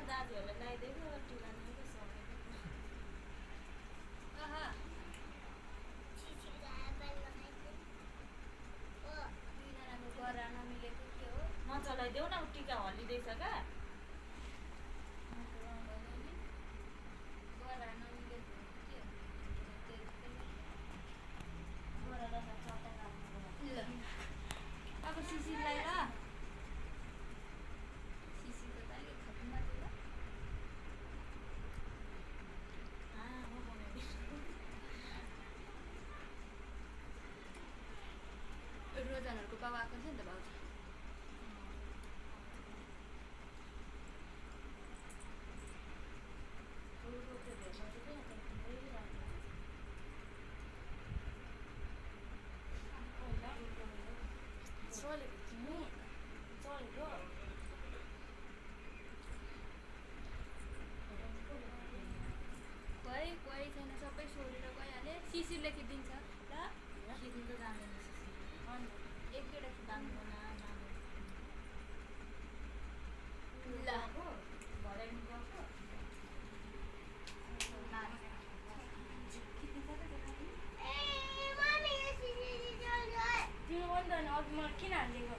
दाजुहरूलाई लगाइदिएको टिका नै सकेको आहा गरा नमिलेको के हो नचलाइदेऊ न टिका हल्लिँदैछ क्या गरा नमिलेको के ल अब सिसीलाई ल सिसीको त अलिक खतमा थियो रोजनहरूको बाबा आएको छ नि त भाउजू कोही छैन सबै सोरेर गइहाले सिसी लेखिदिन्छ ल खिच्नु त जान्दैन एक दुईवटा जान्दैन ल तिम्रो पनि त अघि मलाई किन हालिदिएको